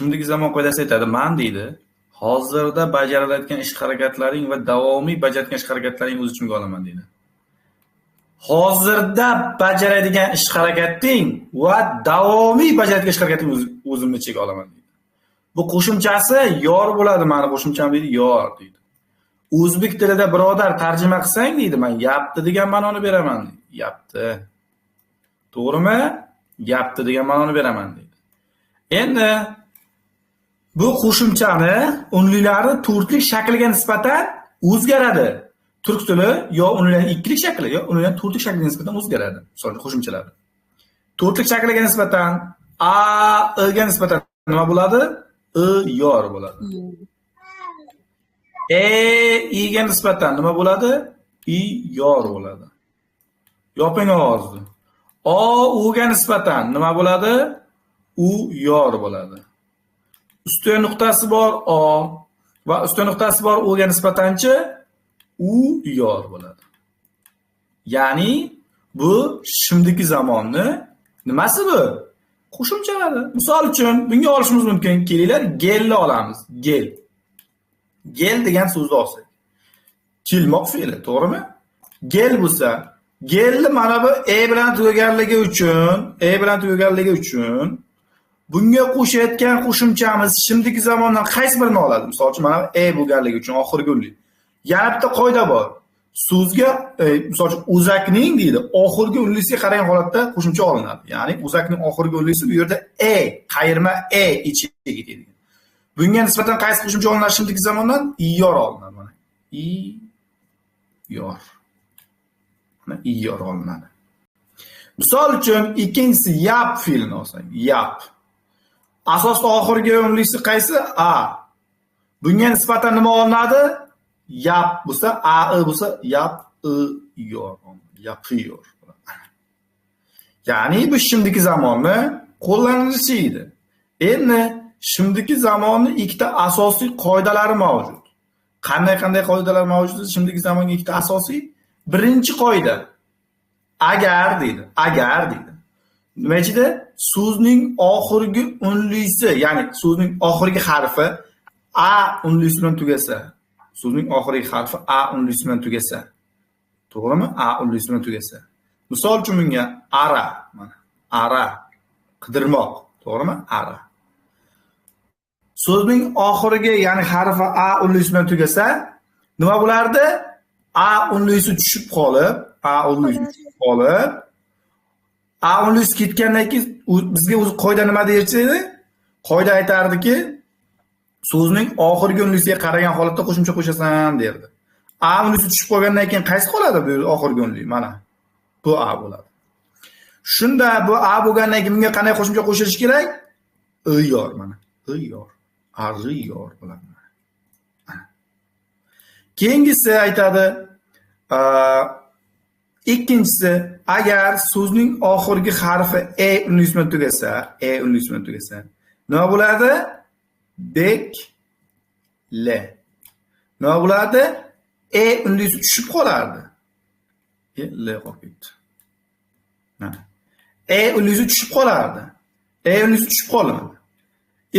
Şimdiki zamon qoidasi aytadi, man deydi, hozirda bajarilayotgan ish harakatlaring va davomiy bajarayotgan ish harakatlaring o'z ichimga olaman deydi. Hozirda bajaradigan ish harakating va davomiy bajarayotgan ish harakating o'zimni ichiga olaman deydi. Bu qo'shimchasi yor bo'ladi, mani qo'shimcham deydi, yor deydi. O'zbek tilida birodar tarjima qilsang deydi, men yapti degan ma'noni beraman deydi. Yapti. To'g'rimi? Yapti degan ma'noni beraman deydi. Endi bu qo'shimchani unlilarni to'rtlik shakliga nisbatan o'zgaradi. Turk tili yo unlilarning ikkilik shakli, yo unlilarning to'rtlik shakliga nisbatan o'zgaradi. Misol uchun qo'shimchalar. To'rtlik shakliga nisbatan a, i ga nisbatan nima bo'ladi? I yor bo'ladi. E, i ga nisbatan nima bo'ladi? I yor bo'ladi. Yoping ovozni. O, u ga nisbatan nima bo'ladi? U yor bo'ladi. Ustiga nuqtasi bor o va ustiga nuqtasi bor u ga nisbatanchi u yor bo'ladi. Ya'ni bu şimdiki zamonni nimasi bu? Qo'shimchalari. Misol uchun bunga olishimiz mumkin. Kelinglar, gelni olamiz. Gel. Gel degan so'zni olsak. Kelmoq fe'li, to'g'rimi? Gel bo'lsa, gelni mana bu e bilan tugaganligi uchun, e bilan tugaganligi uchun bunga qo'shayotgan qo'shimchamiz şimdiki zamondan qaysi birini oladi? Misol uchun mana e bo'lganligi uchun oxirgi unli. Yana bitta qoida bor. So'zga, misol uchun o'zakning deydi, oxirgi unlisiga qaragan holatda qo'shimcha olinadi. Ya'ni o'zakning oxirgi unlisi bu yerda e, qayirma e ichiga ketadi. Bunga nisbatan qaysi qo'shimcha olinadi şimdiki zamondan? Iyor olinadi mana. Iyor. Mana iyor olinadi. Misol uchun ikkinchisi yap fe'lini olsak, yap. Asosda oxirgi unlisi qaysi? A. Bunga nisbatan nima olinadi? Yap bo'lsa, a i bo'lsa, yap i yor. Yapıyor. Ya'ni bu şimdiki zamonni qo'llanilishi edi. Endi şimdiki zamonni ikkita asosiy qoidalari mavjud. Qanday-qanday qoidalar mavjud? Şimdiki zamonga ikkita asosiy. Birinchi qoida agar deydi, agar deydi. Nima ichida? So'zning oxirgi unlisi, ya'ni so'zning oxirgi harfi a unlisi bilan tugasa, so'zning oxirgi harfi a unlisi bilan tugasa, to'g'rimi? A unlisi bilan tugasa. Misol uchun bunga ara, mana ara qidirmoq, to'g'rimi? Ara. So'zning oxirgi, ya'ni harfi a unlisi bilan tugasa, nima bo'lardi? A unlisi tushib qolib, a unlisi tushib qolib, a unlisi ketgandan keyin bizga o'zi qoida nima deyardi? Qoida aytardiki, so'zning oxirgi unlisiga qaragan holatda qo'shimcha qo'shasan derdi. A unlisi tushib qolgandan keyin qaysi qoladi bu oxirgi unli? Mana bu a bo'ladi. Shunda bu a bo'lgandan keyin bunga qanday qo'shimcha qo'shilishi kerak? Iyor mana. Iyor. Ariyor bo'ladi. Keyingisi aytadi, ikkinchisi agar so'zning oxirgi harfi e unlisi bilan tugasa, e unlisi bilan tugasa, nima bo'ladi? Bek le. Nima bo'ladi? E unlisi tushib qolardi. E l qolib ketdi. Mana. E unlisi tushib qolardi. E unlisi tushib qoladi.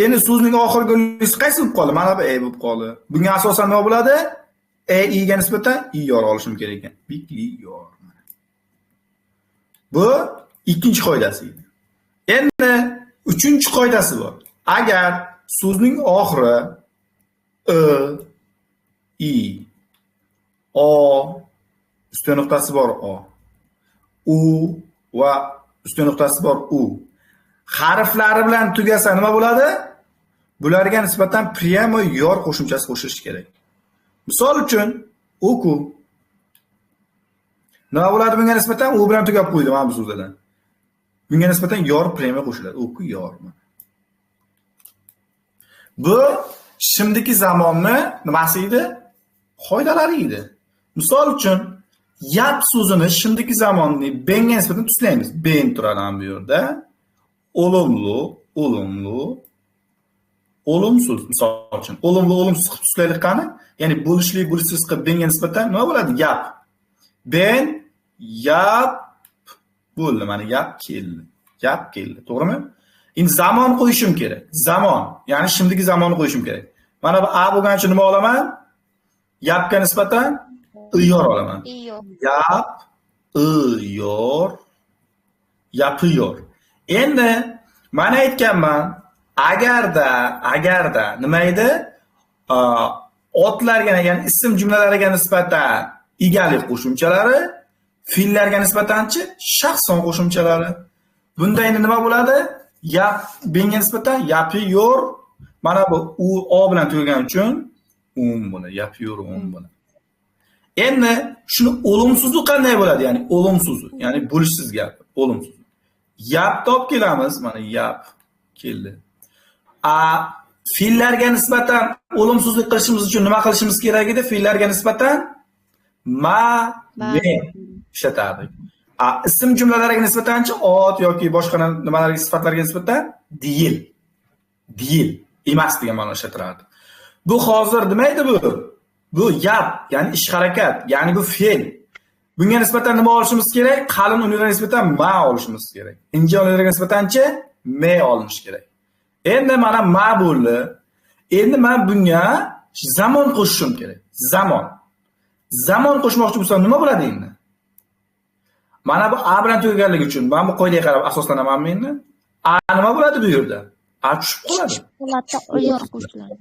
Endi so'zning oxirgi unlisi qaysi bo'lib qoldi? Mana bu e bo'lib qoldi. Bunga asosan nima bo'ladi? E i ga nisbatan i yor olishim kerak ekan. Bikli yor. Bu ikkinchi qoidasi edi. Endi uchinchi qoidasi bor. Agar so'zning oxiri i, i, o, ustiga nuqtasi bor o, u va ustiga nuqtasi bor u harflari bilan tugasa nima bo'ladi? Bularga nisbatan прямо yor qo'shimchasi qo'shilishi kerak. Misol uchun oku. Nima bo'ladi bunga nisbatan? U bilan tugab qo'ydi mana bu so'zlardan. Bunga nisbatan yor прямо qo'shiladi. Oku yor. Bu şimdiki zamonni nimasi edi? Qoidalari edi. Misol uchun yap so'zini şimdiki zamonni benga nisbatan tuslaymiz. Ben turadi bu yerda. Olumlu, olumlu, olumsuz misol uchun. Olumlu, olumsuz qilib tuslaylik qani? Ya'ni bo'lishli, bo'lishsiz qilib benga nisbatan nima bo'ladi? Yap. Ben yap bo'ldi. Mana yap keldi. Yap keldi. To'g'rimi? Endi zamon qo'yishim kerak. Zamon, ya'ni şimdiki zamonni qo'yishim kerak. Mana bu a bo'lgani uchun nima olaman? Yapga nisbatan iyor olaman. Yap, iyor, yapıyor. Endi mana aytganman, agarda nima edi? Otlarga, ya'ni ism jumlalariga nisbatan egalik qo'shimchalari, fe'llarga nisbatanchi shaxson qo'shimchalari. Bunda endi nima bo'ladi? Yap benga nisbatan yapıyor. Mana bu u o bilan tugagani uchun um bo'ladi. Yapıyor um bo'ladi. Endi shuni o'limsizlik qanday bo'ladi? Ya'ni o'limsiz, ya'ni bo'lishsiz gap, o'limsiz. Yap top kelamiz, mana yap keldi. A fe'llarga nisbatan o'limsizlik qilishimiz uchun nima qilishimiz kerak edi? Fe'llarga nisbatan ma, me ishlatardik. A ism jumlalariga nisbatanchi ot yoki boshqa nimalarga, sifatlarga nisbatan deyil. Deyil emas degan ma'no ishlatilardi. Bu hozir nima edi bu? Bu yap, ya'ni ish harakat, ya'ni bu fe'l. Bunga nisbatan nima olishimiz kerak? Qalin unlarga nisbatan ma olishimiz kerak. Inja unlarga nisbatanchi me olinishi kerak. Endi mana ma bo'ldi. Endi men bunga zamon qo'shishim kerak. Zamon. Zamon qo'shmoqchi bo'lsam nima bo'ladi endi? Mana bu a bilan tugaganligi uchun men bu qoidaga qarab asoslanamanmi endi? A nima bo'ladi bu yerda? A tushib qoladi. Yor qo'shiladi.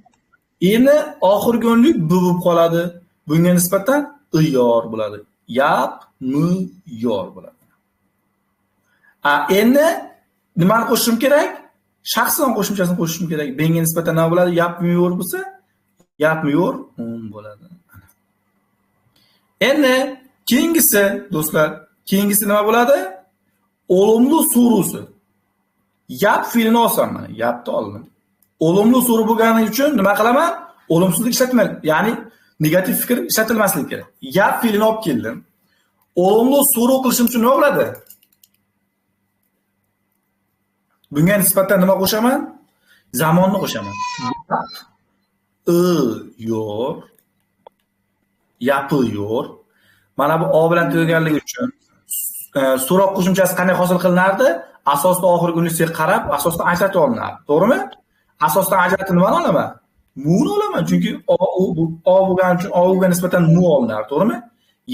Endi oxirgi unlik bu bo'lib qoladi. Bunga nisbatan iyor bo'ladi. Yap, mu, yor bo'ladi. A endi nimani qo'shishim kerak? Shaxsan qo'shimchasini qo'shishim kerak. Benga nisbatan nima bo'ladi? Yapmıyor bo'lsa, yapmıyor um bo'ladi. Endi keyingisi do'stlar, keyingisi nima bo'ladi? Olumlu so'rusi. Yap fe'lini olsam mana, yapni oldim. Olumlu so'ru bo'lgani uchun nima qilaman? Olumsizlik ishlatmayman. Ya'ni negativ fikr ishlatilmasligi kerak. Yap fe'lini olib keldim. Olumlu so'ru qilishim uchun nima bo'ladi? Bunga nisbatan nima qo'shaman? Zamonni qo'shaman. Yap, yor, yapıyor. Mana bu o bilan tugaganligi uchun so'roq qo'shimchasi qanday hosil qilinardi? Asosda oxirgi unisiga qarab, asosda ajratib olinardi. To'g'rimi? Asosdan ajratib nimani olaman? Muni olaman, chunki o u o bo'lgani uchun o uga nisbatan mu olinardi, to'g'rimi?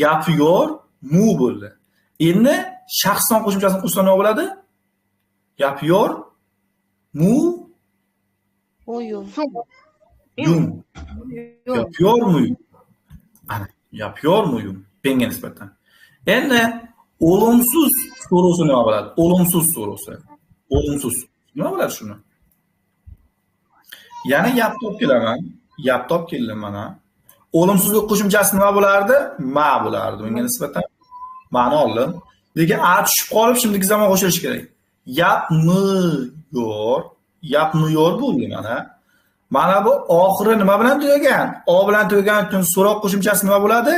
Yapıyor, mu bo'ldi. Endi shaxson qo'shimchasini qo'shsa nima bo'ladi? Yapıyor, mu, uyum. Yum. Yapıyor muyum? Ana, yapıyor muyum? Benga nisbatan. Endi olumsuz so'rusi nima bo'ladi? Olumsuz so'rusi. Olumsuz. Nima bo'ladi shuni? Yana yap top kelaman. Yap top keldim mana. Olumsuzlik qo'shimchasi nima bo'lardi? Ma bo'lardi bunga nisbatan. Ma'ni oldim. Lekin a tushib qolib, shimdiki zamon qo'shilishi kerak. Yapmıyor, yapmıyor bo'ldi mana. Mana bu oxiri nima bilan tugagan? O bilan tugagan uchun so'roq qo'shimchasi nima bo'ladi?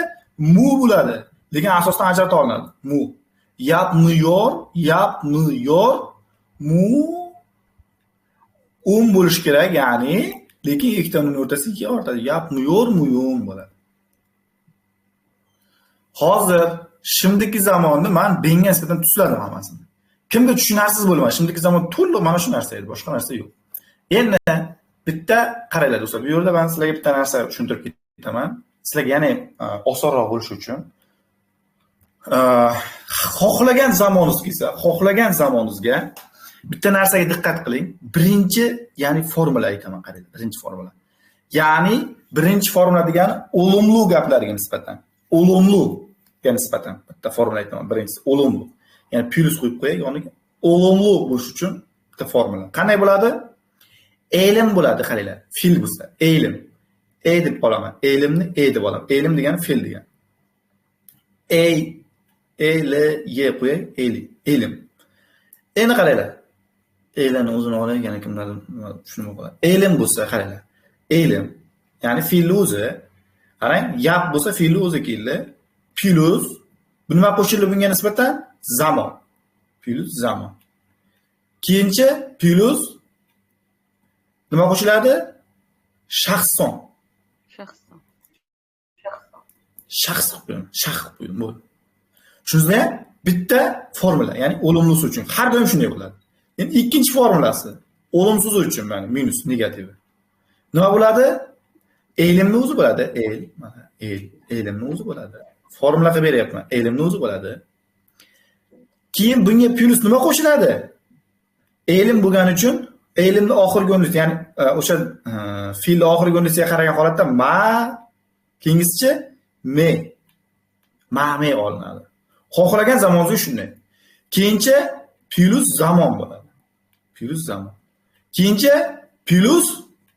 Mu bo'ladi. Lekin asosdan ajratib olinadi. Mu. Yapmıyor, yapmıyor, mu um bo'lishi kerak, ya'ni lekin ikkita uning o'rtasi ikki ortadi. Yapmıyor muyum bo'ladi. Hozir şimdiki zamonni men benga nisbatan tusladim hammasini. Kimga tushunarsiz bo'lmadi. Şimdiki zamon to'liq mana shu narsa edi, boshqa narsa yo'q. Endi bitta qaranglar do'stlar, bu yerda men sizlarga bitta narsa tushuntirib ketaman. Sizlarga yana osonroq bo'lishi uchun xohlagan zamoningiz kelsa, xohlagan zamoningizga bitta narsaga diqqat qiling. Birinchi, ya'ni formula aytaman, qaranglar, birinchi formula. Ya'ni birinchi formula degani o'limli gaplarga nisbatan, o'limliga nisbatan bitta formula aytaman. Birinchisi o'limli. Ya'ni plus qo'yib qo'yay yoniga. O'limli bo'lish uchun bitta formula. Qanday bo'ladi? Elim bo'ladi, qaranglar. Fe'l bo'lsa, elim. E deb olaman. Elimni e deb olaman. Elim degani fe'l degani. E E L Y qo'yay, eli, elim. Endi qaranglar. Elini o'zini olaylik, yana kimlardir tushunmay qoladi. Elim bo'lsa, qaranglar. Elim, ya'ni fe'l o'zi. Qarang, yap bo'lsa fe'l o'zi keldi. Plus bu nima qo'shildi bunga nisbatan? Zamon. Plus zamon. Keyinchi plus nima qo'shiladi? Shaxson. Shaxson. Shaxs qilib qo'ying, shax qilib qo'ying, bo'ldi. Shuningizda bitta formula, ya'ni o'limlisi uchun har doim shunday bo'ladi. Endi ikkinchi formulasi o'limsiz uchun mana minus negativi. Nima bo'ladi? Elimni o'zi bo'ladi. El, mana el, elimni o'zi bo'ladi. Formula qilib beryapman. Elimni o'zi bo'ladi. Keyin bunga plus nima qo'shiladi? Elim bo'lgani uchun elimni oxirgi unlisi, ya'ni o'sha fe'lni oxirgi unlisiga qaragan holatda ma, keyingisichi me. Ma me olinadi. Xohlagan zamoningizga shunday. Keyincha plus zamon bo'ladi. Plus zamon. Keyincha plus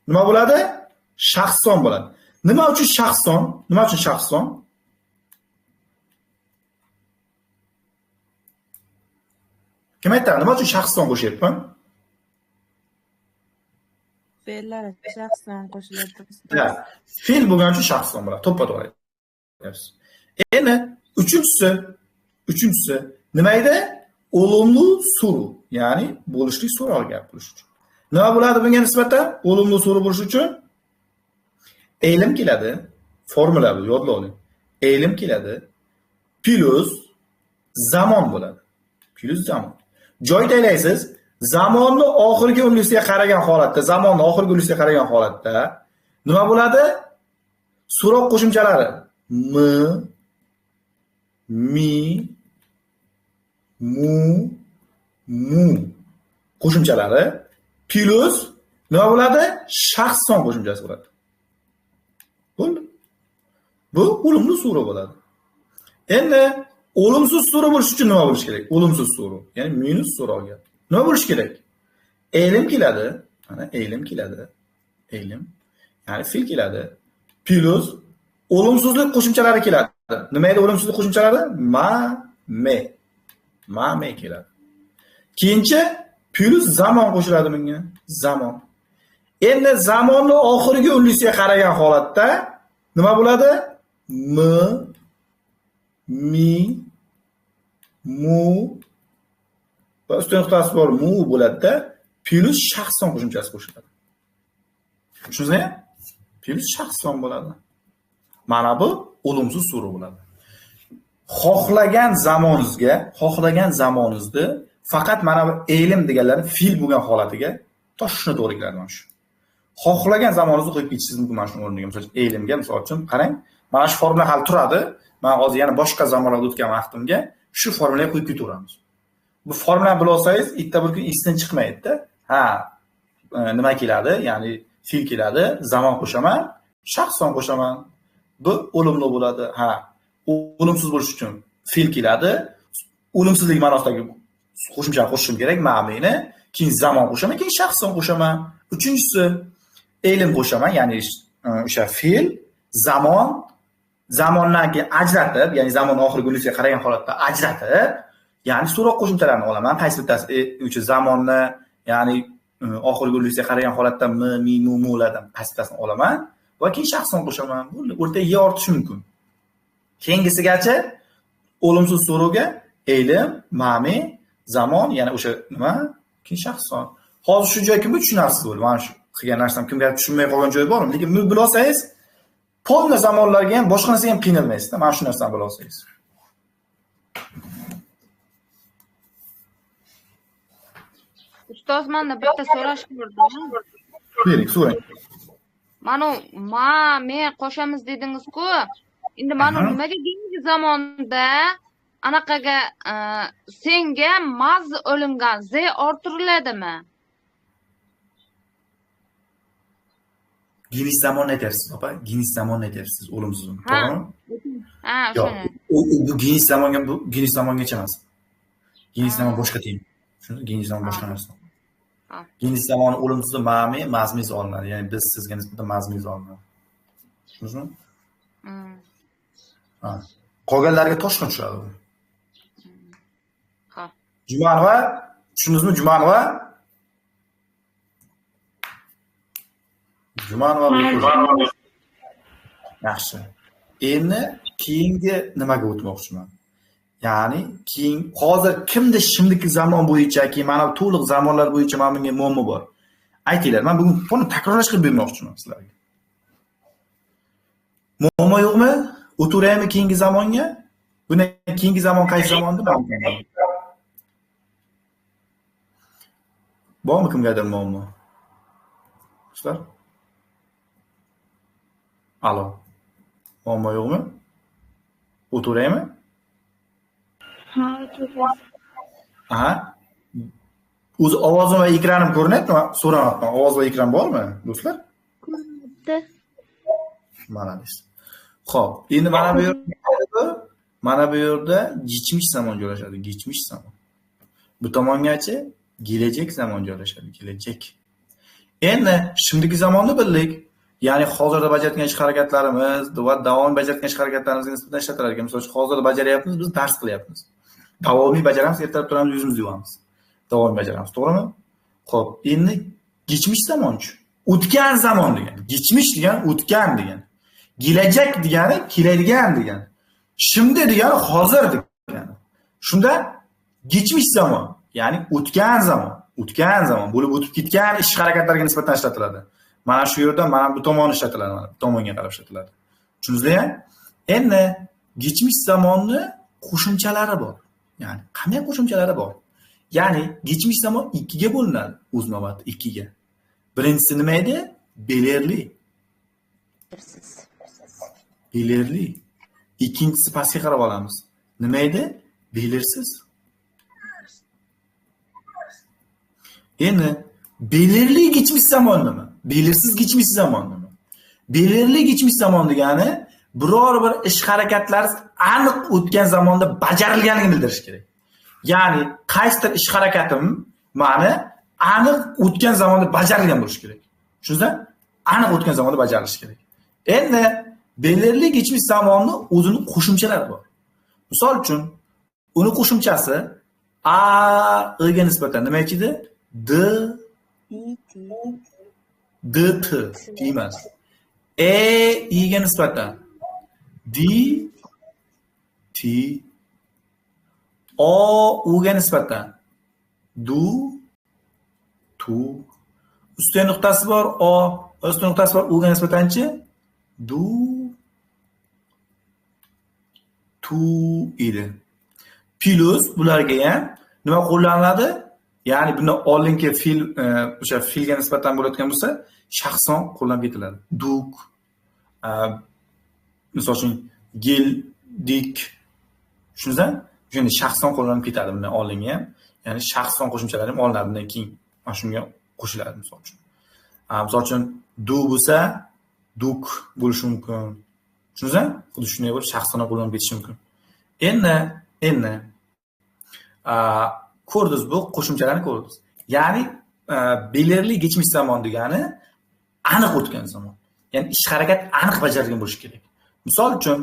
nima bo'ladi? Shaxson bo'ladi. Nima uchun shaxson? Nima uchun shaxson? Kim aytadi? Nima uchun shaxson qo'shyapman? Fe'llar shaxsan qo'shiladi. Ha, fe'l bo'lgani uchun shaxson bo'ladi. To'ppa-to'g'ri aytyapsiz. Endi uchinchisi nima edi? O'limli so'ruv, ya'ni bo'lishli so'roq gap bo'lish uchun. Nima bo'ladi bunga nisbatan? O'limli so'ruv bo'lish uchun ilm keladi, formula bu, yodlab oling. Ilm keladi, plus zamon bo'ladi. Plus zamon. Joy taylaysiz, zamonni oxirgi unlisiga qaragan holatda, zamonni oxirgi unlisiga qaragan holatda nima bo'ladi? So'roq qo'shimchalari m, mi, mu, mu qo'shimchalari plus nima bo'ladi? Shaxson qo'shimchasi bo'ladi. Bo'ldi. Bu o'limli so'roq bo'ladi. Endi o'limsiz so'roq bo'lish uchun nima bo'lish kerak? O'limsiz so'roq, ya'ni minus so'roq gap. Nima bo'lish kerak? Ilm keladi, mana ilm keladi. Ilm, ya'ni fe'l keladi. Plus o'limsizlik qo'shimchalari keladi. Nima edi o'limsizlik qo'shimchalari? Ma, me. Ma, me keladi. Keyinchi plus zamon qo'shiladi bunga. Zamon. Endi zamonni oxirgi unlisiga qaragan holatda nima bo'ladi? M, mi, mu va ustun nuqtasi bor mu bo'ladi-da, plus shaxson qo'shimchasi qo'shiladi. Tushundingizmi? Plus shaxson bo'ladi. Mana bu o'limsiz so'roq bo'ladi. Xohlagan zamoningizga, xohlagan zamoningizda faqat mana bu ilm deganlarni fe'l bo'lgan holatiga toshishni to'g'ri keladi mana shu. Xohlagan zamoningizni qo'yib ketishingiz mumkin mana shu o'rniga. Misol uchun ilmga, misol uchun qarang, mana shu formula hali turadi. Men hozir yana boshqa zamonlarda o'tgan vaqtimga shu formulaga qo'yib ketaveramiz. Bu formulani bila olsangiz, bitta bir kun esdan chiqmaydi-da. Ha, nima keladi? Ya'ni fe'l keladi, zamon qo'shaman, shaxson qo'shaman. Bu o'limli bo'ladi. Ha, o'limsiz bo'lish uchun fe'l keladi. O'limsizlik ma'nosidagi qo'shimchani qo'shishim kerak, ma'mini, keyin zamon qo'shaman, keyin shaxson qo'shaman. Uchinchisi ilm qo'shaman, ya'ni o'sha fe'l, zamon, zamondan keyin ajratib, ya'ni zamon oxirgi unlisiga qaragan holatda ajratib, ya'ni so'roq qo'shimchalarini olaman. Qaysi bittasi o'sha zamonni, ya'ni oxirgi unlisiga qaragan holatda m, mi, mu, mulardan qaysi bittasini olaman va keyin shaxson qo'shaman. Bo'ldi, o'rtaga ye ortishi mumkin. Keyingisigacha o'limsiz so'rovga ilm, ma'mi, zamon, yana o'sha nima, keyin shaxson. Hozir shu joy kimga tushunarsiz bo'ldi? Mana shu qilgan narsam kimga tushunmay qolgan joyi bormi? Lekin buni bila olsangiz, polni zamonlarga ham, boshqa narsaga ham qiynalmaysiz-da, mana shu narsani bila olsangiz. Ustoz, menda bitta so'rash bor. Bering, so'rang. Mana ma, me qo'shamiz dedingiz-ku. Endi mana nimaga keyingi zamonda anaqaga senga maz olingan z orttiriladimi? Genish zamonni aytyapsiz, opa. Genish zamonni aytyapsiz, o'limsiz. To'g'rimi? Ha, o'shani. Yo'q, bu genish zamonga, bu genish zamongacha emas. Genish zamon boshqa teng. Tushundingizmi? Genish zamon boshqa narsa. Genish zamoni o'limsiz ma'mi, mazmiz olinadi. Ya'ni biz sizga nisbatan mazmiz olinadi. Tushundingizmi? Ha. Qolganlarga toshqin tushadi bu. Ha. Jumanova, tushundingizmi Jumanova? Jumanova. Yaxshi. Endi keyingi nimaga o'tmoqchiman? Ya'ni keyin hozir kimda shimdiki zamon bo'yicha, keyin mana bu to'liq zamonlar bo'yicha mana bunga muammo bor. Aytinglar, men bugun buni takrorlash qilib bermoqchiman sizlarga. Muammo yo'qmi? O'tiraymi keyingi zamonga? Bundan keyingi zamon qaysi zamonni? Bormi kimgadir muammo? Do'stlar? Alo. Muammo yo'qmi? O'tiraymi? Ha, o'tiraymi. Aha. O'zi ovozim va ekranim ko'rinyaptimi? So'rayapman. Ovoz va ekran bormi, do'stlar? Ko'rinyapti. Молодец. Xo'p, endi mana bu yerda geçmiş zamon joylashadi, geçmiş zamon. Bu tomongachi kelajak zamon joylashadi, kelajak. Endi şimdiki zamonni bildik. Ya'ni hozirda bajarayotgan ish harakatlarimiz va davomiy bajarayotgan ish harakatlarimizga nisbatan ishlatilar ekan. Misol uchun hozirda bajaryapmiz, biz dars qilyapmiz. Davomiy bajaramiz, ertalab turamiz, yuzimizni yuvamiz. Davomiy bajaramiz, to'g'rimi? Xo'p, endi geçmiş zamonchi. O'tgan zamon degan. Geçmiş degan o'tgan degan. Kelajak degani keladigan degani. Şimdi degani hozir degani. Shunda geçmiş zamon, ya'ni o'tgan zamon, o'tgan zamon bo'lib o'tib ketgan ish harakatlarga nisbatan ishlatiladi. Mana shu yerda mana bu tomon ishlatiladi, mana bu tomonga qarab ishlatiladi. Tushundingizmi? Endi geçmiş zamonni qo'shimchalari bor. Ya'ni qanday qo'shimchalari bor? Ya'ni geçmiş zamon ikkiga bo'linadi, o'z navbatida ikkiga. Birinchisi nima edi? Belirli. Belirli. Ikkinchisi pastga qarab olamiz. Nima edi? Belirsiz. Endi belirli geçmiş zamon nima? Belirsiz geçmiş zamon nima? Belirli geçmiş zamon degani biror bir ish harakatlari aniq o'tgan zamonda bajarilganligini bildirish kerak. Ya'ni qaysidir ish harakatim ma'ni aniq o'tgan zamonda bajarilgan bo'lishi kerak. Tushundingizmi? Aniq o'tgan zamonda bajarilishi kerak. Endi belirli geçmiş zamonni o'zini qo'shimchalari bor. Misol uchun, uni qo'shimchasi a ga nisbatan nima edi? D D T emas. E I ga nisbatan D T, O U ga nisbatan du tu, ustun nuqtasi bor O, ustun nuqtasi bor U ga nisbatanchi du tu edi. Plus bularga ham nima qo'llaniladi? Ya'ni bundan oldingi fe'l o'sha fe'lga nisbatan bo'layotgan bo'lsa, shaxsan qo'llanib ketiladi. Duk, misol uchun geldik. Tushundingizmi? Shunda shaxsan qo'llanib ketadi bundan oldingi ham. Ya'ni shaxsan qo'shimchalari ham olinadi, bundan keyin mana shunga qo'shiladi misol uchun. Misol uchun du bo'lsa, duk bo'lishi mumkin. Tushundingizmi? Xuddi shunday bo'lib shaxsan qo'llanib ketishi mumkin. Endi ko'rdingiz, bu qo'shimchalarni ko'rdingiz. Ya'ni belirli geçmiş zamon degani aniq o'tgan zamon. Ya'ni ish harakat aniq bajarilgan bo'lishi kerak. Misol uchun,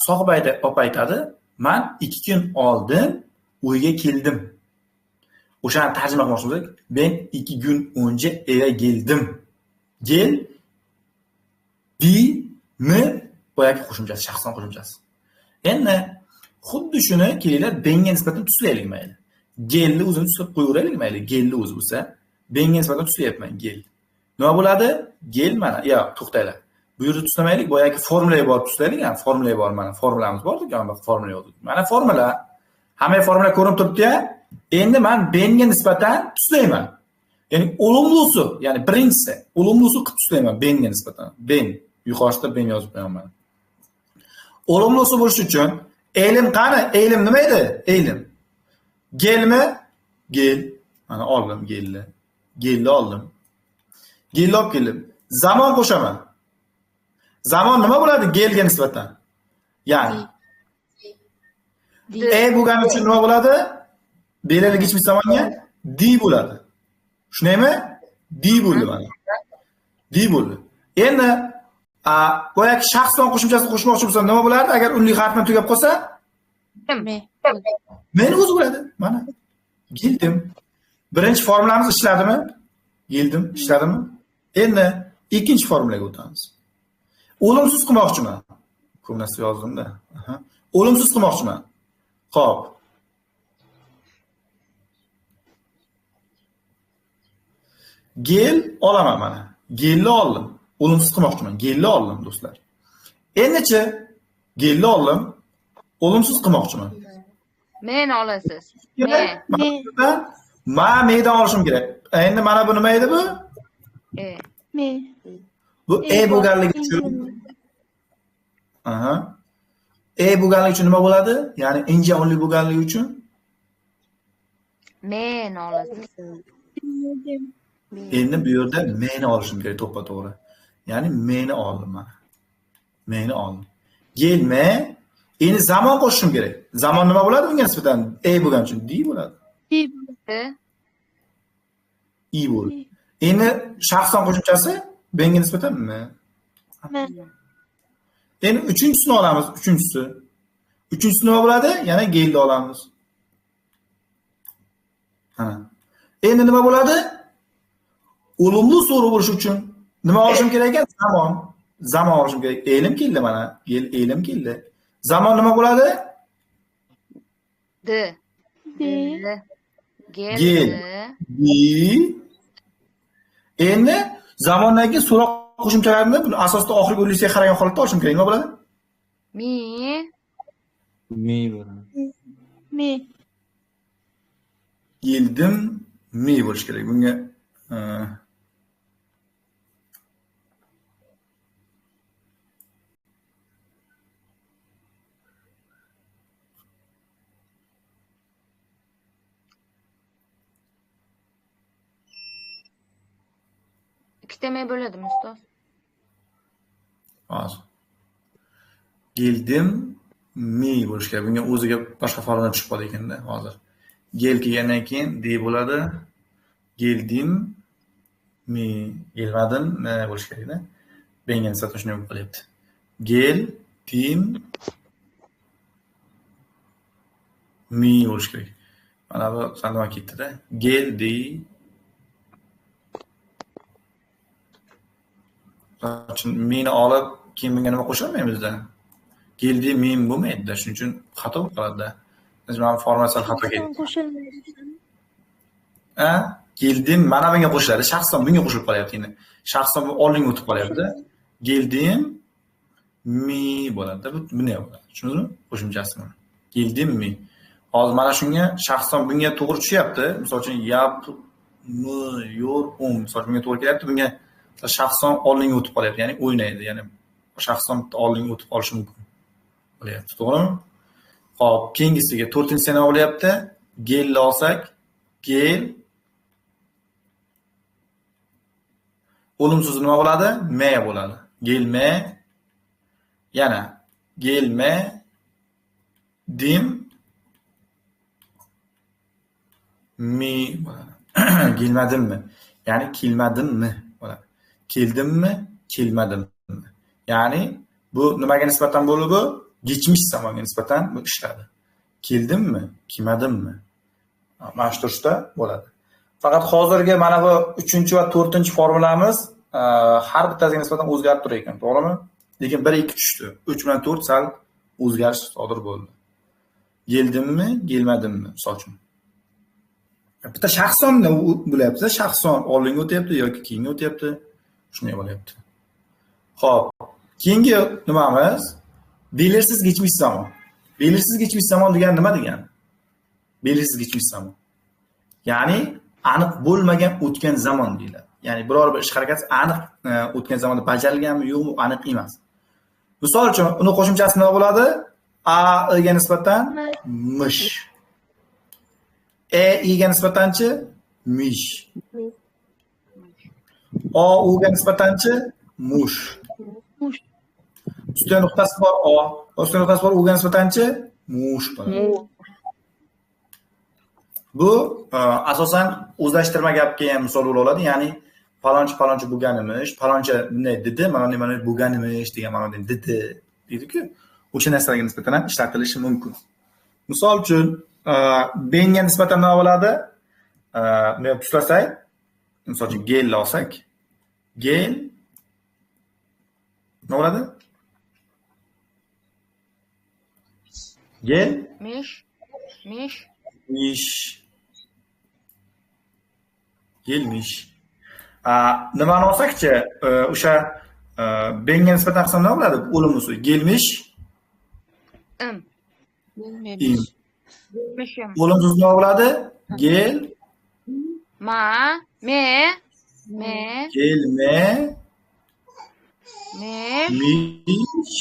Sohiba opa aytadi, "Men 2 kun oldin uyga keldim." O'shani tarjima qilmoqchi bo'lsak, "Ben 2 gün önce eve geldim." Gel di mi boyagi qo'shimchasi, shaxsan qo'shimchasi. Endi xuddi shuni kelinglar benga nisbatan tuslaylik mayli. Gelni o'zini tuslab qo'yaveraylik mayli. Gelni o'zi bo'lsa, benga nisbatan tuslayapman gel. Nima bo'ladi? Gel mana, yo, to'xtanglar. Bu yerda tuslamaylik, boyagi formulaga borib tuslaylik, ha, formulaga bor mana, formulamiz bor-ku, mana formula yozdik. Mana formula. Hamma formula ko'rinib turibdi-ya. Endi men benga nisbatan tuslayman. Ya'ni olumlusi, ya'ni birinchisi, olumlusi qilib tuslayman benga nisbatan. Ben, yuqorisida ben yozib qo'yaman. Olumlusi bo'lishi uchun elim qani? Elim nima edi? Elim. Gelmi? Gel. Mana oldim gelni. Gelni oldim. Gelni olib keldim. Zamon qo'shaman. Zamon nima bo'ladi gelga nisbatan? Ya'ni e bo'lgani uchun nima bo'ladi? Belirli geçmiş zamonga di bo'ladi. Shundaymi? Di bo'ldi mana. Di bo'ldi. Endi boyagi shaxsan qo'shimchasini qo'shmoqchi bo'lsam nima bo'lardi? Agar unli harf bilan tugab qolsa? Me. Meni o'zi bo'ladi. Mana. Geldim. Birinchi formulamiz ishladimi? Geldim, ishladimi? Endi ikkinchi formulaga o'tamiz. O'limsiz qilmoqchiman. Ko'p narsa yozdim-da. O'limsiz qilmoqchiman. Xo'p. Gel olaman mana. Gelni oldim. O'limsiz qilmoqchiman. Gelni oldim do'stlar. Endichi gelni oldim. O'limsiz qilmoqchiman. Men olasiz. Men. Ma medan olishim kerak. Endi mana bu nima edi bu? E. Me. Bu e bo'lganligi uchun. Aha. E bo'lganligi uchun nima bo'ladi? Ya'ni inja unli bo'lganligi uchun Men olasiz. Endi bu yerda meni olishim kerak to'ppa-to'g'ri. Ya'ni meni oldim mana. Meni oldim. Gelme. Endi zamon qo'shishim kerak. Zamon nima bo'ladi bunga nisbatan? E bo'lgani uchun di bo'ladi. D. I bo'ladi. Endi shaxsan qo'shimchasi benga nisbatan m. M. Endi uchinchisini olamiz, uchinchisi. Uchinchisi nima bo'ladi? Yana gelni olamiz. Ana. Endi nima bo'ladi? Olumlu so'ru bo'lishi uchun nima olishim kerak ekan? Zamon. Zamon olishim kerak. Elim keldi mana. Gel elim keldi. Zamon nima bo'ladi? D. D. Gel. Gel. Di. Endi zamondan keyin so'roq qo'shimchalarini buni asosida oxirgi unlisiga qaragan holatda olishim kerak. Nima bo'ladi? Mi. Mi bo'ladi. Mi. Geldim mi bo'lishi kerak. Bunga Ikkita me bo'ladimi ustoz? Hozir. Geldim mi bo'lishi kerak. Bunga o'ziga boshqa formula tushib qoldi ekanda hozir. Gel kelgandan keyin di bo'ladi. Geldim mi, gelmadim mi bo'lishi kerakda. Benga nisbatan shunday bo'lib qolyapti. Geldim mi bo'lishi kerak. Mana bu sal nima ketdi-da. Geldi. Meni olib keyin bunga nima qo'sholmaymizda? Geldi mim bo'lmaydi-da, shuning uchun xato bo'lib qoladi-da. Mana forma sal xato ketdi. Ha? Geldim mana bunga qo'shiladi. Shaxsan bunga qo'shilib qolyapti endi. Shaxsan bu oldinga o'tib qolyapti. Geldim mi bo'ladi-da. Bu bunday bo'ladi. Tushundingizmi? Qo'shimchasi mana. Geldim mi. Hozir mana shunga shaxsan bunga to'g'ri tushyapti. Misol uchun yap mi yor um. Misol uchun bunga to'g'ri kelyapti. Bunga shaxsan oldinga o'tib qolyapti, ya'ni o'ynaydi, ya'ni shaxsan bitta oldinga o'tib qolishi mumkin bo'lyapti, to'g'rimi? Xo'p, keyingisiga to'rtinchisi nima bo'lyapti? Gelni olsak, gel o'limsiz nima bo'ladi? Me bo'ladi. Gelme, yana gelme dim mi bo'ladi. Gelmadimmi? Ya'ni kelmadimmi bo'ladi. Keldimmi, kelmadimmi? Ya'ni bu nimaga nisbatan bo'ldi bu? Geçmiş zamonga nisbatan bu ishladi. Keldimmi, kelmadimmi? Mana shu turishda bo'ladi. Faqat hozirgi mana bu 3 va 4 formulamiz har bittasiga nisbatan o'zgarib turar ekan, to'g'rimi? Lekin 1 2 tushdi. 3 bilan 4 sal o'zgarish sodir bo'ldi. Keldimmi, kelmadimmi misol uchun. Bitta shaxsonni bo'lyapti, shaxson oldinga o'tyapti yoki keyinga o'tyapti. Shunday bo'lyapti. Xo'p, keyingi nimamiz? Belirsiz geçmiş zamon. Belirsiz geçmiş zamon degani nima degani? Belirsiz geçmiş zamon. Ya'ni aniq bo'lmagan o'tgan zamon deyiladi. Ya'ni biror bir ish harakati aniq o'tgan zamonda bajarilganmi yo'qmi aniq emas. Misol uchun, uni qo'shimchasi nima bo'ladi? A ga nisbatan mish. E ga nisbatanchi mish. O u ga nisbatanchi mush. Ustida nuqtasi bor o, ustida nuqtasi bor u ga nisbatanchi mush bo'ladi. Bu asosan o'zlashtirma gapga ham misol bo'la oladi. Ya'ni palonchi palonchi bo'lganimish, palonchi bunday dedi, mana bunday mana bo'lganimish degan ma'noda dedi deydi-ku. O'sha narsalarga nisbatan ham ishlatilishi mumkin. Misol uchun, benga nisbatan nima bo'ladi? Bunday tuslasak, misol uchun gelni olsak, gel nima bo'ladi? Gel mish, mish, mish. Gelmish. Nimani olsakchi, o'sha benga nisbatan qilsam nima bo'ladi? O'limli so'z. Gelmish. Im. Im. O'limsiz nima bo'ladi? Gel Ma. Me. Me. Gelme. Me. Miş.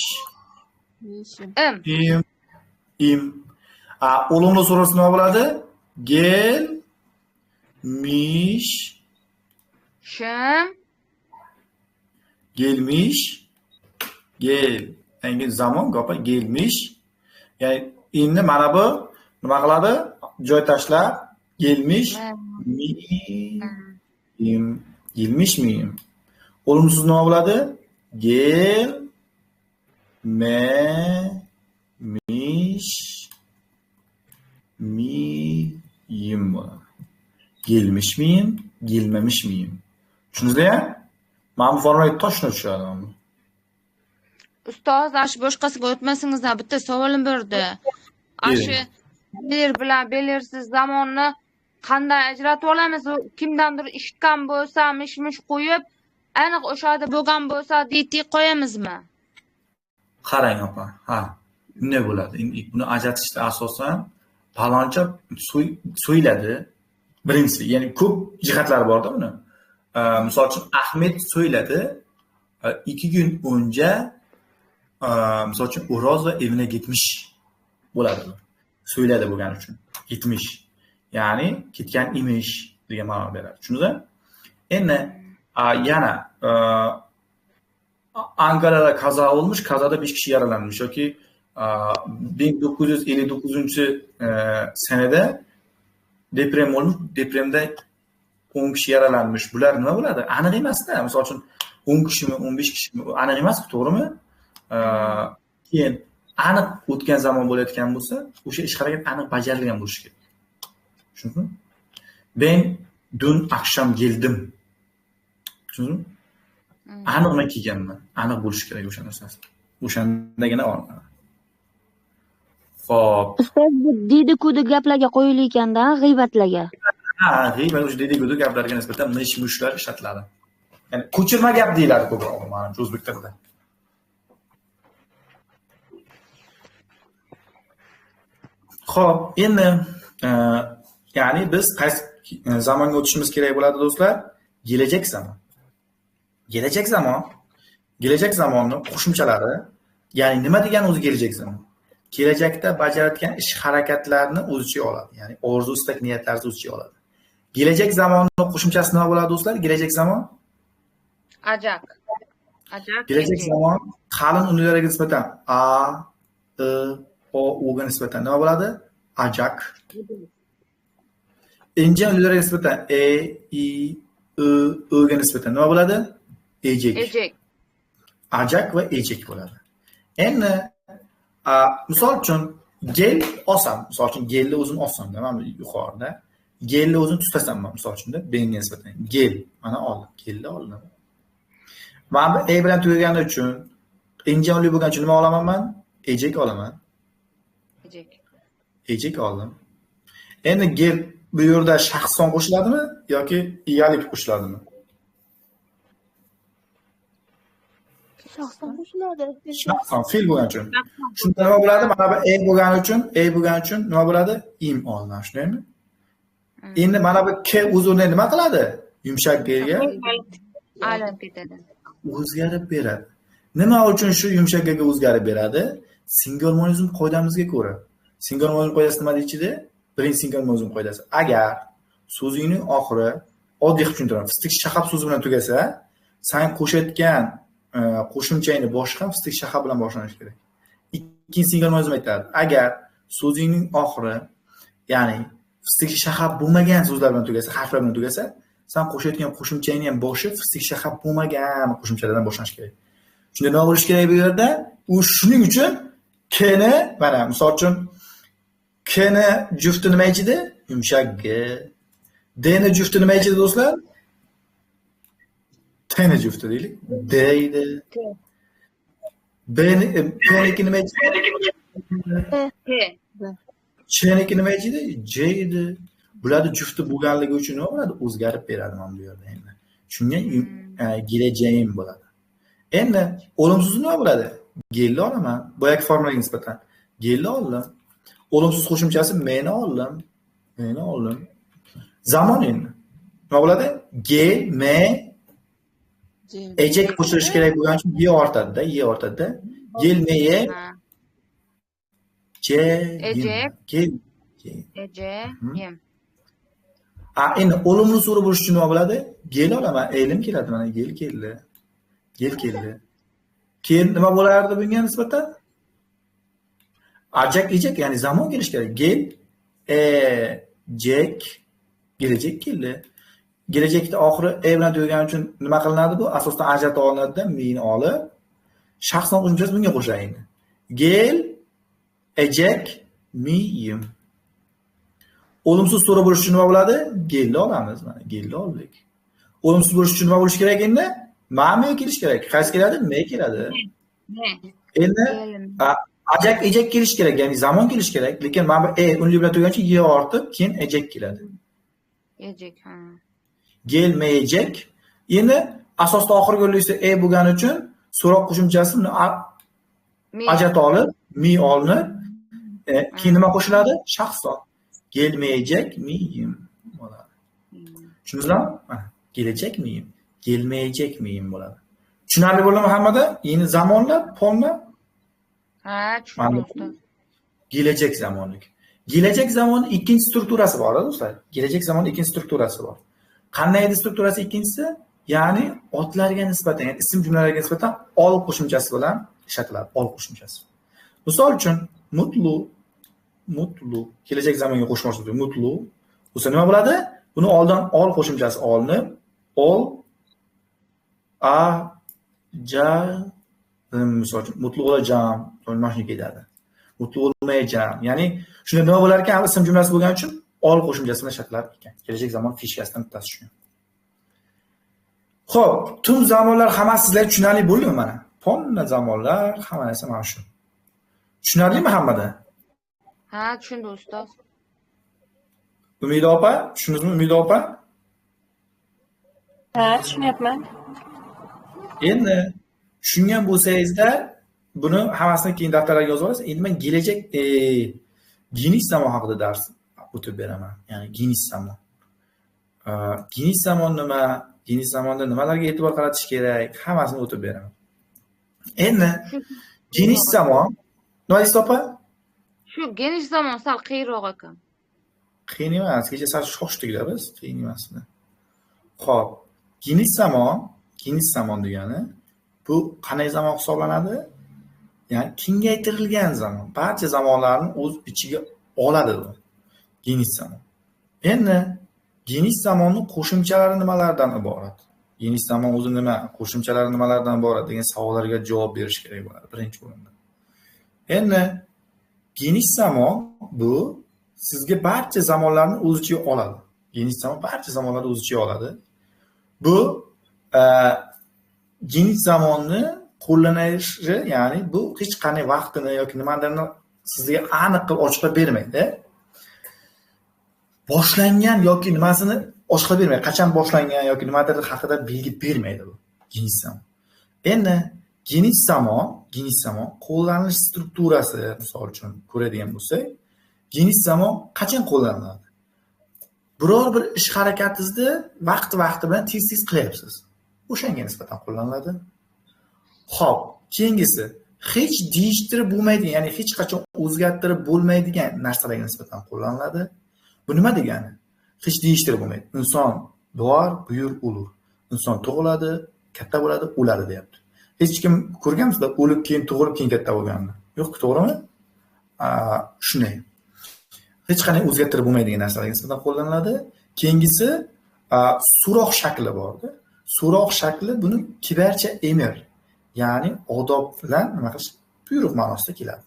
Mishim. Im. Im. Im. O'limli so'rasi nima bo'ladi? Gel. Miş. Shim. Gelmiş. Gel. Endi zamon gapa gelmiş. Ya'ni endi mana bu nima qiladi? Joy tashlab gelmiş. Miyim. Gelmiş miyim? O'limsiz nima bo'ladi? Gel. Me. Miş. Miyim bo'ladi. Gelmiş miyim? Gelmemiş miyim? Tushundingizmi? Mana bu formaga toshni tushadi mana bu. Ustoz, ash boshqasiga o'tmasingizdan bitta savolim bor edi. Ashi belir bilan belirsiz zamonni qanday ajratib olamiz? U kimdandir eshitgan bo'lsa, mish-mish qo'yib, aniq o'sha yerda bo'lgan bo'lsa, deydi qo'yamizmi? Qarang opa, ha, bunday bo'ladi. Endi buni ajratishda asosan paloncha so'yladi. Birinchisi, ya'ni ko'p jihatlari bor-da buni. Misol uchun Ahmed so'yladi. 2 gün önce misol uchun O'roz va evine gitmiş bo'ladi. So'yladi bo'lgani uchun gitmiş. Ya'ni ketgan emish degan ma'no beradi. Tushundingizmi? Endi yana Ankara'da kaza olmuş, kazada 5 kishi yaralanmış yoki 1959 senada deprem olmuş, depremda 10 kishi yaralanmış. Bular nima bo'ladi? Aniq emas-da. Misol uchun 10 kishimi, 15 kishimi aniq emas, to'g'rimi? Keyin aniq o'tgan zamon bo'layotgan bo'lsa, o'sha ish harakat aniq bajarilgan bo'lishi kerak. Tushundingmi? Ben dün akşam geldim. Tushundingmi? Aniq men kelganman. Aniq bo'lishi kerak o'sha narsasi. O'shandagina olinadi. Xo'p. Ustoz, bu dedi-kudi gaplarga qo'yilayotganda, g'iybatlarga. Ha, g'iybat o'sha dedi-kudi gaplarga nisbatan mish-mushlar ishlatiladi. Ya'ni ko'chirma gap deyiladi ko'proq manimcha o'zbek tilida. Xo'p, endi ya'ni biz qaysi zamonga o'tishimiz kerak bo'ladi do'stlar? Kelajak zamon. Kelajak zamon, kelajak zamonning qo'shimchalari, ya'ni nima degani o'zi kelajak zamon? Kelajakda bajarayotgan ish harakatlarni o'z ichiga oladi. Ya'ni orzu, istak, niyatlarni o'z ichiga oladi. Kelajak zamonning qo'shimchasi nima bo'ladi do'stlar? Kelajak zamon? Ajak. Ajak. Kelajak zamon qalin unlarga nisbatan a, i, o, u ga nisbatan nima bo'ladi? Ajak. Inja unlarga nisbatan e, i, i, ö ga nisbatan nima bo'ladi? Ejek. Ejek. Ajak va ejek bo'ladi. Endi misol uchun gel olsam, misol uchun gelni o'zini olsam, mana bu yuqorida gelni o'zini tutasam men misol uchun benga nisbatan gel mana oldim, gelni oldim. Mana bu e bilan tugagani uchun, inja unli bo'lgani uchun nima olaman men? Ejek olaman. Ejek. Ejek oldim. Endi gel bu yerda shaxson qo'shiladimi yoki iyalik qo'shiladimi? Shaxsan qo'shiladi. Shaxsan fe'l bo'lgani uchun. Shunda nima bo'ladi? Mana bu e bo'lgani uchun, e bo'lgani uchun nima bo'ladi? Im olinadi, shundaymi? Endi mana bu k o'z o'rnida nima qiladi? Yumshak gga aylanib ketadi. O'zgarib beradi. Nima uchun shu yumshak gga o'zgarib beradi? Singormonizm qoidamizga ko'ra. Singormonizm qoidasi nima deydi? Birinchi singormonizm qoidasi. Agar so'zingning oxiri oddiy qilib tushuntiraman. Fistik shahab so'zi bilan tugasa, sen qo'shayotgan qo'shimchangni boshi ham fistik shahab bilan boshlanishi kerak. Ikkinchi singormonizm aytadi. Agar so'zingning oxiri, ya'ni fistik shahab bo'lmagan so'zlar bilan tugasa, harflar bilan tugasa, sen qo'shayotgan qo'shimchangni ham boshi fistik shahab bo'lmagan qo'shimchalardan boshlanishi kerak. Shunda nima bo'lishi kerak bu yerda? U shuning uchun k ni, mana misol uchun k ni jufti nima edi? Yumshak g. D ni jufti nima edi do'stlar? T ni jufti deylik. D edi. B ni P niki nima edi? P. Ch niki nima edi? J edi. Bularni jufti bo'lganligi uchun nima bo'ladi? O'zgarib beradi mana bu yerda endi. Shunga gelajagim bo'ladi. Endi o'limsiz nima bo'ladi? Gelni olaman. Boyagi formulaga nisbatan gelni oldim. O'limsiz qo'shimchasi meni oldim. Meni oldim. Zamon endi. Nima bo'ladi? Gel, me, ejak qo'shilishi kerak bo'lgani uchun ye ortadi-da, ye ortadi-da. Gelmeye Ejek. Gel. Ejeyim. A, endi o'limli so'ri bo'lishi uchun nima bo'ladi? Gel olaman, elim keladi mana, gel keldi. Gel keldi. Keyin nima bo'lardi bunga nisbatan? Ajak, ejak, ya'ni zamon kelishi kerak. Gel, ejek, gelajak keldi. Kelajakda oxiri e bilan tugagani uchun nima qilinadi bu? Asosdan ajratib olinadi-da, mini olib shaxsan qo'shimchasi bunga qo'shiladi endi. Gel, ejak, miyim. O'limsiz so'ra bo'lishi uchun nima bo'ladi? Gelni olamiz mana, gelni oldik. O'limsiz bo'lishi uchun nima bo'lishi kerak endi? Ma, me kelishi kerak. Qaysi keladi? Me keladi. Endi ajak, ejak kelishi kerak, ya'ni zamon kelishi kerak, lekin mana bu e unli bilan tugagan uchun ye ortib, keyin ejak keladi. Ejak, ha. Gelmeyecek. Endi asosda oxirgi unlisi e bo'lgani uchun so'roq qo'shimchasi ajratib olib, mi olinib, keyin nima qo'shiladi? Shaxson. Gelmeyecek miyim bo'ladi. Tushundingizmi? Mana, gelajak miyim, gelmeyecek miyim bo'ladi. Tushunarli bo'ldimi hammada? Endi zamonlar, polni? Ha, tushundim. Gelajak zamonlik. Gelajak zamonni ikkinchi strukturasi bor, do'stlar. Gelajak zamonni ikkinchi strukturasi bor. Qanday edi strukturasi ikkinchisi? Ya'ni otlarga nisbatan, ya'ni ism jumlalarga nisbatan ol qo'shimchasi bilan ishlatiladi, ol qo'shimchasi. Misol uchun, mutlu, mutlu, kelajak zamonga qo'shmoqchi bo'lsak, mutlu bo'lsa nima bo'ladi? Buni oldin ol qo'shimchasi olinib, ol a ja, misol uchun mutlu bo'lajam, mana shunga ketadi. Mutlu bo'lmayajam. Ya'ni shunda nima bo'lar ekan? Ism jumlasi bo'lgani uchun ol qo'shimchasi bilan ishlatilar ekan. Kelajak zamon fishkasidan bittasi shu. Xo'p, tüm zamonlar hammasi sizlarga tushunarli bo'ldimi mana? Ponna zamonlar, hamma narsa mana shu. Tushunarlimi hammada? Ha, tushundi ustoz. Umida opa, tushundingizmi Umida opa? Ha, tushunyapman. Endi tushungan bo'lsangizlar, buni hammasini keyin daftarlarga yozib olasiz. Endi men kelajak genish zamon haqida dars o'tib beraman. Ya'ni genish zamon. Genish zamon nima? Genish zamonda nimalarga e'tibor qaratish kerak? Hammasini o'tib beraman. Endi genish zamon nima deysiz opa? Shu genish zamon sal qiyinroq ekan. Qiyin emas, kecha sal shoshdik-da biz, qiyin emas. Xo'p, genish zamon, genish zamon degani bu qanday zamon hisoblanadi? Ya'ni kengaytirilgan zamon. Barcha zamonlarni o'z ichiga oladi bu. Genish zamon. Endi genish zamonning qo'shimchalari nimalardan iborat? Genish zamon o'zi nima? Qo'shimchalari nimalardan iborat degan savollarga javob berish kerak bo'ladi birinchi o'rinda. Endi genish zamon bu sizga barcha zamonlarni o'z ichiga oladi. Genish zamon barcha zamonlarni o'z ichiga oladi. Bu genish zamonni qo'llanishi, ya'ni bu hech qanday vaqtini yoki nimadirni sizga aniq qilib ochiqlab bermaydi. Boshlangan yoki nimasini ochiqlab bermaydi. Qachon boshlangan yoki nimadir haqida belgi bermaydi bu genish zamon. Endi genish zamon qo'llanilish strukturasi, misol uchun ko'radigan bo'lsak, genish zamon qachon qo'llaniladi? Biror bir ish harakatingizni vaqti-vaqti bilan tez-tez qilyapsiz. O'shanga nisbatan qo'llaniladi. Xo'p, keyingisi hech deyishtirib bo'lmaydigan, ya'ni hech qachon o'zgartirib bo'lmaydigan narsalarga nisbatan qo'llaniladi. Bu nima degani? Hech deyishtirib bo'lmaydi. Inson bor, buyur, o'lur. Inson tug'iladi, katta bo'ladi, o'ladi deyapti. Hech kim ko'rganmisizlar o'lib keyin tug'ilib keyin katta bo'lganini? Yo'q, to'g'rimi? Shunday. Hech qanday o'zgartirib bo'lmaydigan narsalarga nisbatan qo'llaniladi. Keyingisi so'roq shakli bordi. So'roq shakli buni kibarcha emir, ya'ni odob bilan nima qilish, buyruq ma'nosida keladi.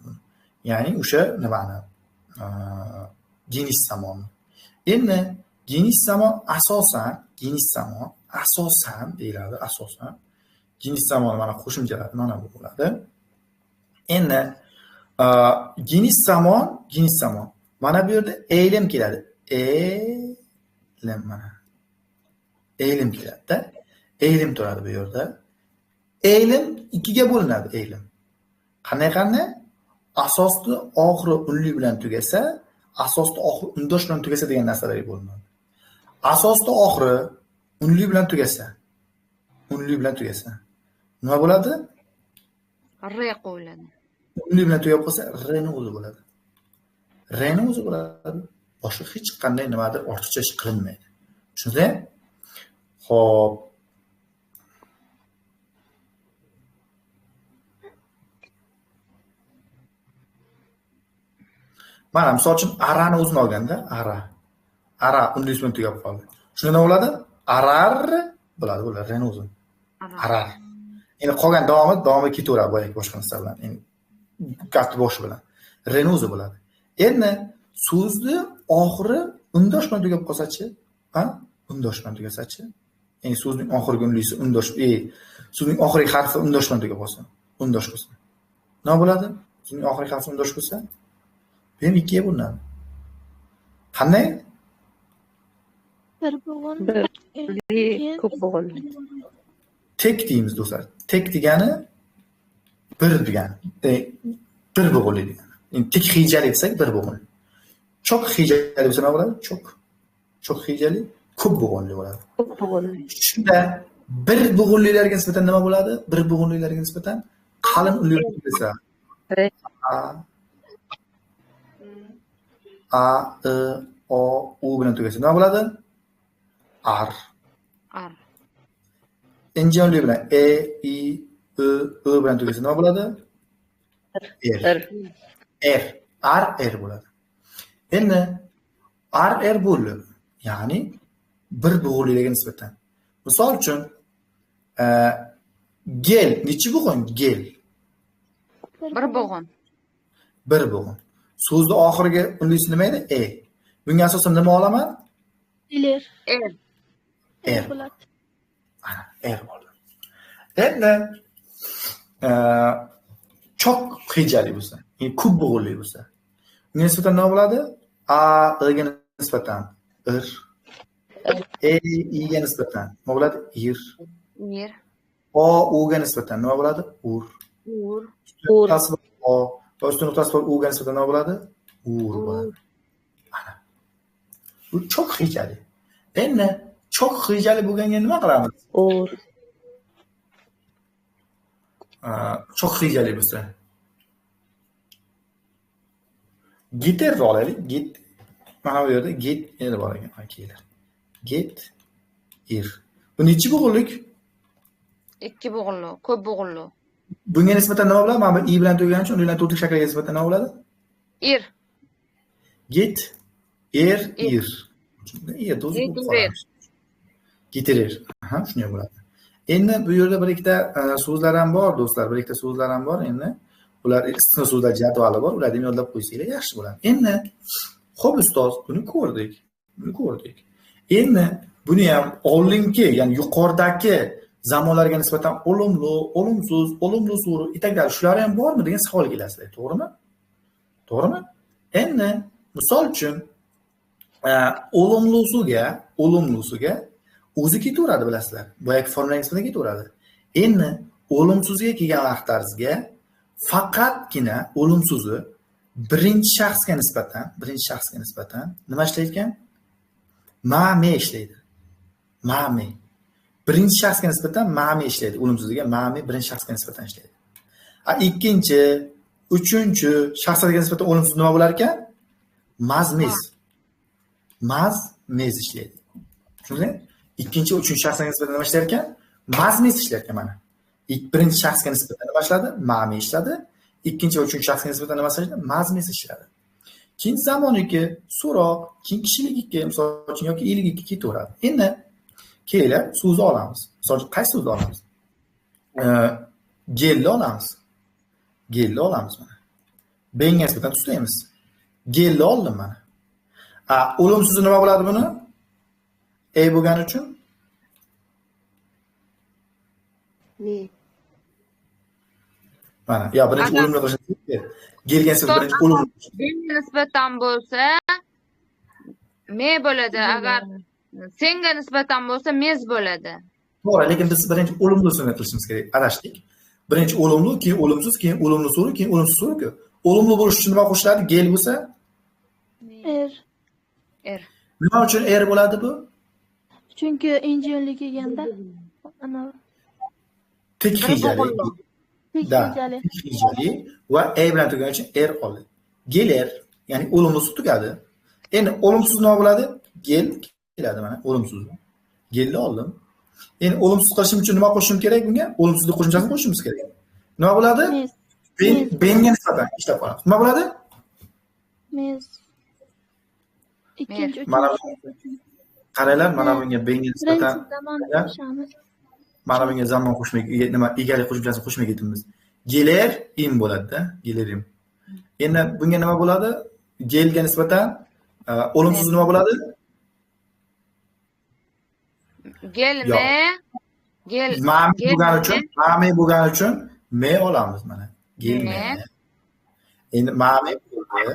Ya'ni o'sha nimani genish zamonni. Endi genish zamon asosan deyiladi, asosan genish zamon mana qo'shimchalari mana bu bo'ladi. Endi genish zamon mana bu yerda elim keladi. Elim mana. Elim keladi-da. Elim turadi bu yerda. Elim ikkiga bo'linadi, elim. Qanday? Asosni oxiri unli bilan tugasa, asosni oxiri undosh bilan tugasa degan narsalarga bo'linadi. Asosda oxiri unli bilan tugasa. Unli bilan tugasa. Nima bo'ladi? R qo'yiladi. Unli bilan tugab qolsa R ni o'zi bo'ladi. R ni o'zi bo'ladi. Boshqa hech qanday nimadir ortiqcha ish qilinmaydi. Tushundingizmi? Xo'p. Mana misol uchun arani o'zini olganda, ara. Ara unli bilan tugab qoldi. Shunda nima bo'ladi? Arar bo'ladi, bo'ladi, R ni o'zi. Arar. Endi qolgan davomi ketaveradi boyagi boshqa narsa bilan. Endi gapni boshi bilan. R ni o'zi bo'ladi. Endi so'zni oxiri undosh bilan tugab qolsa-chi? Ha? Undosh bilan tugasachi? Ya'ni so'zning oxirgi unlisi undosh, so'zning oxirgi harfi undosh bilan tugab qolsa, undosh bo'lsa. Nima bo'ladi? So'zning oxirgi harfi undosh bo'lsa, bu ham ikkiga bo'linadi. Qanday? Bir bo'g'in, ko'p bo'g'in. Tek deymiz do'stlar. Tek degani bir degani. Bir bo'g'inli degani. Endi tek hijali desak bir bo'g'in. Çok hijali bo'lsa nima bo'ladi? Çok. Çok hijali ko'p bo'g'inli bo'ladi. Ko'p bo'g'inli. Shunda bir bo'g'inlilarga nisbatan nima bo'ladi? Bir bo'g'inlilarga nisbatan qalin unli bo'lsa. A, I, O, U bilan tugasa nima bo'ladi? Ar. Ar. Inja unli bilan E, I, Ö, Ö bilan tugasa nima bo'ladi? Er. Er. Ar, er bo'ladi. Endi ar, er bo'ldi. Ya'ni bir bo'g'inlilarga nisbatan. Misol uchun, gel nechi bo'g'in? Gel. Bir bo'g'in. Bir bo'g'in. So'zni oxirgi unlisi nima edi? E. Bunga asosan nima olaman? Er. Er. Er. Ana, er bo'ldi. Endi çok hijali bo'lsa, ya'ni ko'p bo'g'inli bo'lsa, unga nisbatan nima bo'ladi? A, I ga nisbatan ir. E, I ga nisbatan nima bo'ladi? Ir. Ir. O, U ga nisbatan nima bo'ladi? Ur. Ur. Ur. O, va ustun nuqtasi bor U ga nisbatan nima bo'ladi? Ur bo'ladi. Ana. Bu çok hijali. Endi çok hijali bo'lganga nima qilamiz? Ur. Çok hijali bo'lsa. Giterni olaylik. Git. Mana bu yerda git er bor ekan, akalar. Git er. Bu nechi bo'g'inlik? Ikki bo'g'inli, ko'p bo'g'inli. Bunga nisbatan nima bo'ladi? Mana bu i bilan tugagani uchun ularning to'rtlik shakliga nisbatan nima bo'ladi? Er. Git er ir. Er do'z bo'lib qoladi. Getirir. Aha, shunday bo'ladi. Endi bu yerda bir ikkita so'zlar ham bor do'stlar, bir ikkita so'zlar ham bor endi. Ular istisno so'zlar jadvali bor, ularni yodlab qo'ysanglar yaxshi bo'ladi. Endi xo'p ustoz, buni ko'rdik. Buni ko'rdik. Endi buni ham oldingi, ya'ni yuqoridagi zamonlarga nisbatan o'limli, o'limsiz, o'limli so'ri, itaklar shular ham bormi degan savol kelasizlar, to'g'rimi? To'g'rimi? Endi misol uchun o'limlusiga o'zi ketaveradi bilasizlar. Boyagi formulaga nisbatan ketaveradi. Endi o'limsizga kelgan vaqtlaringizga faqatgina o'limsizi birinchi shaxsga nisbatan nima ishlaydi ekan? Ma-me ishlaydi. Ma-me. Birinchi shaxsga nisbatan ma-me ishlaydi. O'limsizga ma-me birinchi shaxsga nisbatan ishlaydi. A ikkinchi, uchinchi shaxslarga nisbatan o'limsiz nima bo'lar ekan? Maz-mez. Maz-mez ishlaydi. Tushundingizmi? Ikkinchi, uchinchi shaxsga nisbatan nima ishlar ekan? Maz-mez ishlar ekan mana. Birinchi shaxsga nisbatan nima ishladi? Ma-me ishladi. Ikkinchi va uchinchi shaxsga nisbatan nima ishladi? Maz-mez ishladi. Keyin zamoniki, so'roq, keyin kishilik ikki, misol uchun yoki ellik ikki ketaveradi. Endi kelib so'zni olamiz. Misol uchun qaysi so'zni olamiz? Gelni olamiz. Gelni olamiz mana. Benga nisbatan tuslaymiz. Gelni oldim mana. A, o'limsiz nima bo'ladi buni? E bo'lgani uchun Ne? Mana, ya birinchi o'limni qilishimiz kerak. Gelga nisbatan birinchi o'lim. Menga nisbatan bo'lsa me bo'ladi, agar senga nisbatan bo'lsa mez bo'ladi. To'g'ri, lekin biz birinchi o'limlisini qilishimiz kerak. Adashdik. Birinchi o'limli, keyin o'limsiz, keyin o'limli so'ri, keyin o'limsiz so'ri-ku. O'limli bo'lish uchun nima qo'shiladi? Gel bo'lsa er. Er. Nima uchun er bo'ladi bu? Chunki injilli kelganda ana Tek hijali. Da, tek hijali va e bilan tugagani uchun er oldi. Gelir, ya'ni o'limsiz tugadi. Endi o'limsiz nima bo'ladi? Gel keladi mana, o'limsiz. Gelni oldim. Endi o'limsiz qilishim uchun nima qo'shishim kerak bunga? O'limsizlik qo'shimchasini qo'shishimiz kerak. Nima bo'ladi? Benga nisbatan ishlab qolamiz. Nima bo'ladi? Mez. Ikkinchi, mana qaranglar, mana bunga benga nisbatan mana bunga zamon qo'shmay, nima egalik qo'shimchasini qo'shmay ketamiz. Gelir im bo'ladi-da, gelirim. Endi bunga nima bo'ladi? Gelga nisbatan o'limsiz nima bo'ladi? Gelme, gel. Ma'mi bo'lgani uchun, ma'mi bo'lgani uchun me olamiz mana. Gelme. Endi ma'mi bo'ldi.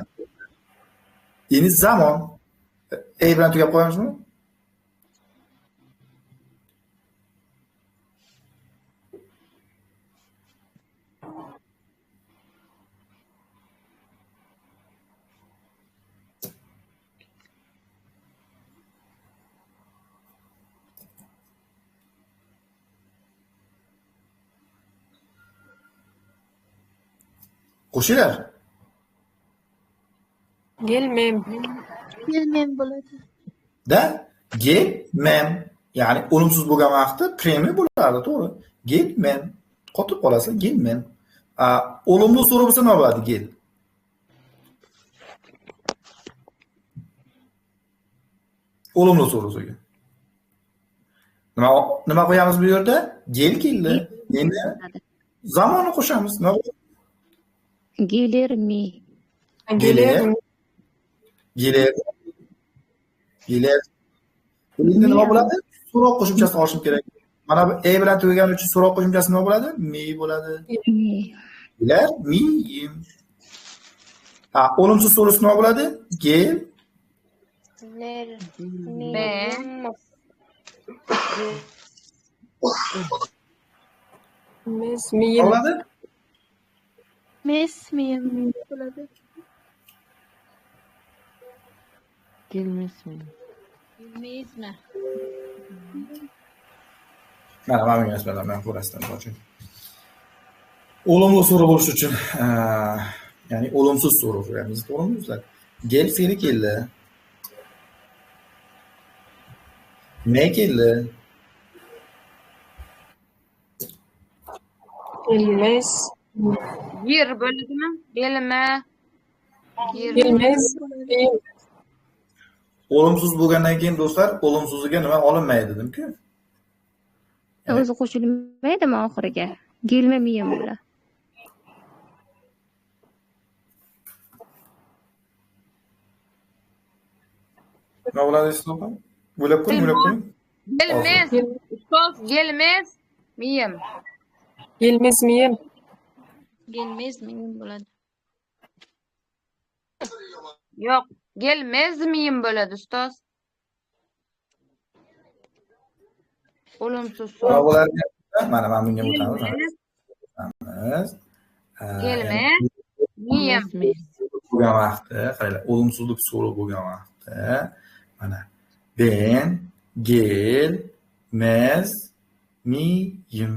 Endi zamon e bilan tugab qo'yamizmi? Qo'shinglar. Gelmem. Gelmem bo'ladi. Da, gelmem. Ya'ni o'limsiz bo'lgan vaqtda premi bo'lardi, to'g'ri. Gelmem. Qotib qolasiz, gelmem. O'limli so'rab bo'lsa nima bo'ladi? Gel. O'limli so'rab. Nima qo'yamiz bu yerda? Gel keldi. Endi zamonni qo'shamiz. Nima bo'ladi? Gelir mi? Gelir. Gelir. Gelir. Endi nima bo'ladi? So'roq qo'shimchasini olishim kerak. Mana bu e bilan tugagani uchun so'roq qo'shimchasi nima bo'ladi? Mi bo'ladi. Gelir miyim. Ha, o'limsiz so'roq nima bo'ladi? Gel. Ner. Me. Mes miyim. Bo'ladi? Mes miyim bo'ladi. Gelmesmi? Gelmezmi? Mana mana bunga nisbatan men ko'rasizlar, misol. O'limli so'roq bo'lishi uchun, ya'ni o'limsiz so'roq so'raymiz, to'g'rimi do'stlar? Gel fe'li keldi. Me keldi. Gelmez. Yer bo'ladimi? Gelme. Gelmez. O'limsiz bo'lgandan keyin do'stlar, o'limsizligiga nima olinmaydi dedim-ku. O'zi qo'shilmaydimi oxiriga? Gelme miyim bo'ladi. Nima bo'ladi Islom? O'ylab ko'ring, o'ylab ko'ring. Gelmez. Ustoz, gelmez miyim. Gelmez miyim. Gelmez miyim bo'ladi. Yo'q, gelmez miyim bo'ladi ustoz. O'limsiz so'roq. Mana mana bunga o'tamiz. Gelmez miyim. Bo'lgan vaqtda, qaranglar, o'limsizlik so'roq bo'lgan vaqtda mana ben gelmez miyim.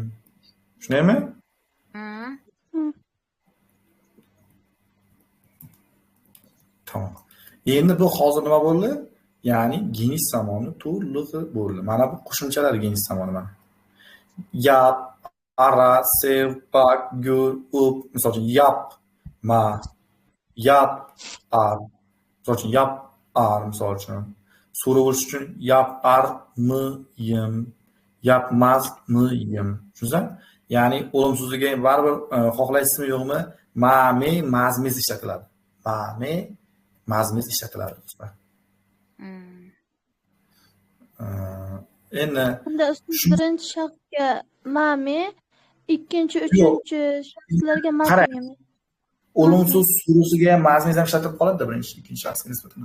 Shundaymi? Tamam. Endi bu hozir nima bo'ldi? Ya'ni genish zamonni to'lig'i bo'ldi. Mana bu qo'shimchalar genish zamoni mana. Yap, ara, sev, bak, gör, o'p. Misol uchun yap, ma, yap, ar. Misol uchun yap, ar misol uchun. So'roq bo'lish uchun yap, ar, mi, yim, yapmaz, mi, yim. Tushundingizmi? Ya'ni o'limsizligiga baribir xohlaysizmi yo'qmi, ma, me, maz, mez ishlatiladi. Ma, me, mazmiz ishlatiladi do'stlar. Endi unda birinchi shaxsga ma, me, ikkinchi, uchinchi shaxslarga ma. O'limsiz so'risiga ham mazmiz ham ishlatilib qoladi-da birinchi, ikkinchi shaxsga nisbatan.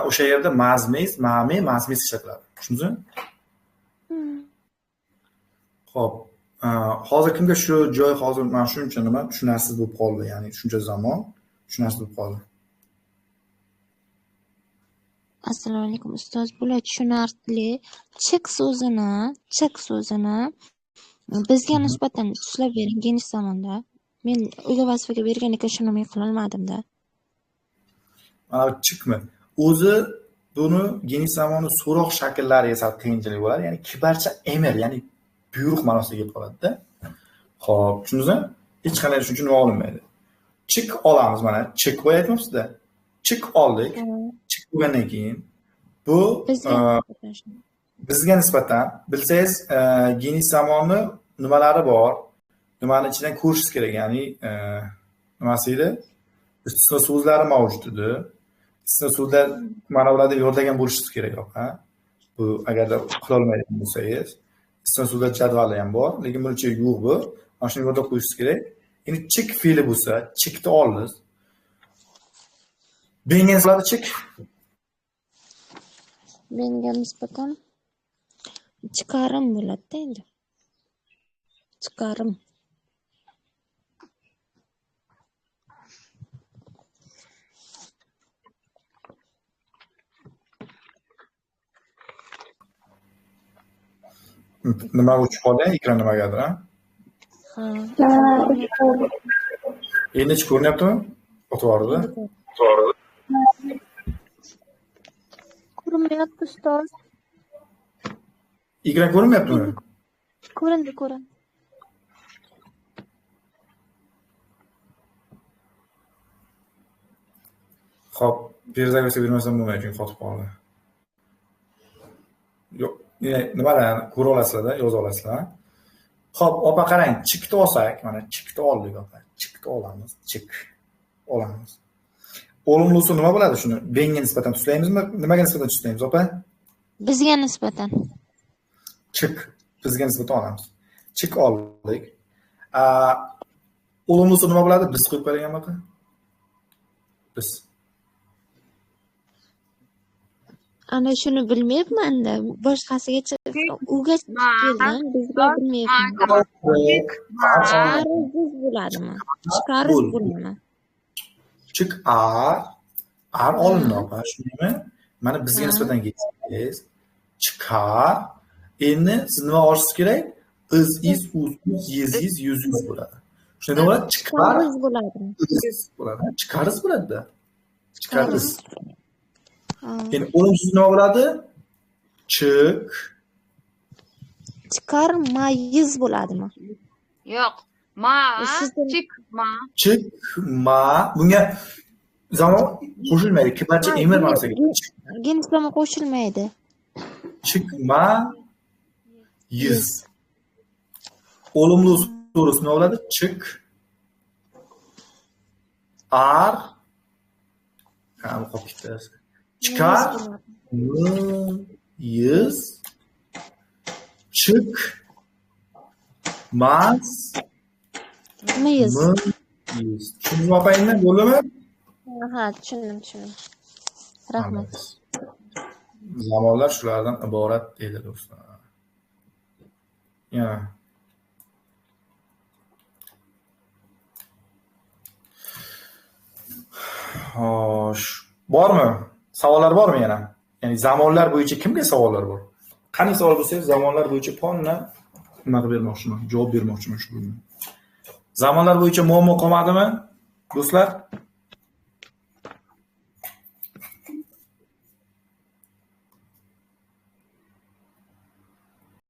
O'sha yerda mazmiz, ma, me, mazmiz ishlatiladi. Tushundingizmi? Xo'p, hozir kimga shu joy hozir mana shuncha nima tushunarsiz bo'lib qoldi, ya'ni shuncha zamon tushunarsiz bo'lib qoldi. Assalomu alaykum ustoz. Bular tushunarli. Chik so'zini bizga nisbatan tuslab bering genish zamonda. Men uyga vazifaga bergan ekan, shuni men qilolmadim-da. Mana chikmi? O'zi buni genish zamoni so'roq shakllariga sal qiyinchilik bo'ladi. Ya'ni kibarcha emir, ya'ni buyruq ma'nosida kelib qoladi-da. Xo'p, tushundingizmi? Hech qanday shuning uchun nima olinmaydi. Chik olamiz mana, chik qo'yapmiz-da. Chik oldik. Chik bo'lgandan keyin bu bizga nisbatan bilsangiz genish zamonni nimalari bor? Nimani ichidan ko'rishingiz kerak, ya'ni nimasi edi? Istisno so'zlari mavjud edi. Istisno so'zlar mana ularda yodlagan bo'lishingiz kerak, ha? Bu agarda qila olmaydigan bo'lsangiz, istisno so'zlar jadvali ham bor, lekin buni ichida yo'q bu. Mana shuni yodlab qo'yishingiz kerak. Endi chik fe'li bo'lsa, chikni oldingiz. Menga nisbatan chik. Menga nisbatan chiqarim bo'ladi-da endi. Chiqarim. Nima o'chib qoldi? Ekran nimagadir, ha? Ha. Endi hech ko'rinyaptimi? O'tvordi. Ko'rinmayapti ustoz. Ekran ko'rinmayaptimi? Ko'rindi. Xo'p, перезагрузка bermasam bo'lmaydi, chunki qotib qoldi. Yo'q, nimalarni ko'ra olasizlar-da, yoza olasizlar. Xo'p, opa qarang, chikni olsak, mana chikni oldik opa. Chikni olamiz, chik olamiz. O'limlusi nima bo'ladi shuni? Benga nisbatan tuslaymizmi? Nimaga nisbatan tuslaymiz opa? Bizga nisbatan. Chik bizga nisbatan olamiz. Chik oldik. O'limlusi nima bo'ladi? Biz qo'yib qo'ygan opa. Biz. Ana shuni bilmayapman-da. Boshqasiga uga keldim, bizga bilmayapman. Chiqariz bo'ladimi? Chiqariz bo'ladimi? Chik ar olindi opa, shundaymi? Mana bizga nisbatan ketsangiz, chiqar. Endi siz nima olishingiz kerak? Iz, iz, uz, uz, yez, yuz, yuz, yuz bo'ladi. Shunda nima bo'ladi? Chiqariz bo'ladi. Bo'ladi. Chiqariz bo'ladi-da. Chiqariz. Endi o'limsiz nima bo'ladi? Chik. Chiqarmayiz bo'ladimi? Yo'q. Ma, chikma. Chikma. Bunga zamon qo'shilmaydi. Kibarcha emir ma'nosiga. Genish zamon qo'shilmaydi. Chikma yiz. O'limli so'risi nima bo'ladi? Chik. Ar. Ha, bu qolib ketdi. Chiqar. Yiz. Chik. Mas. Miyiz. Miyiz. Tushundingizmi opa endi? Bo'ldimi? Ha, tushundim. Rahmat. Zamonlar shulardan iborat edi do'stlar. Yana. Xo'sh, bormi? Savollar bormi yana? Ya'ni zamonlar bo'yicha kimga savollar bor? Qani savol bo'lsa, zamonlar bo'yicha ponna nima qilib bermoqchiman, javob bermoqchiman shu bo'limda. Zamonlar bo'yicha muammo qolmadimi, do'stlar?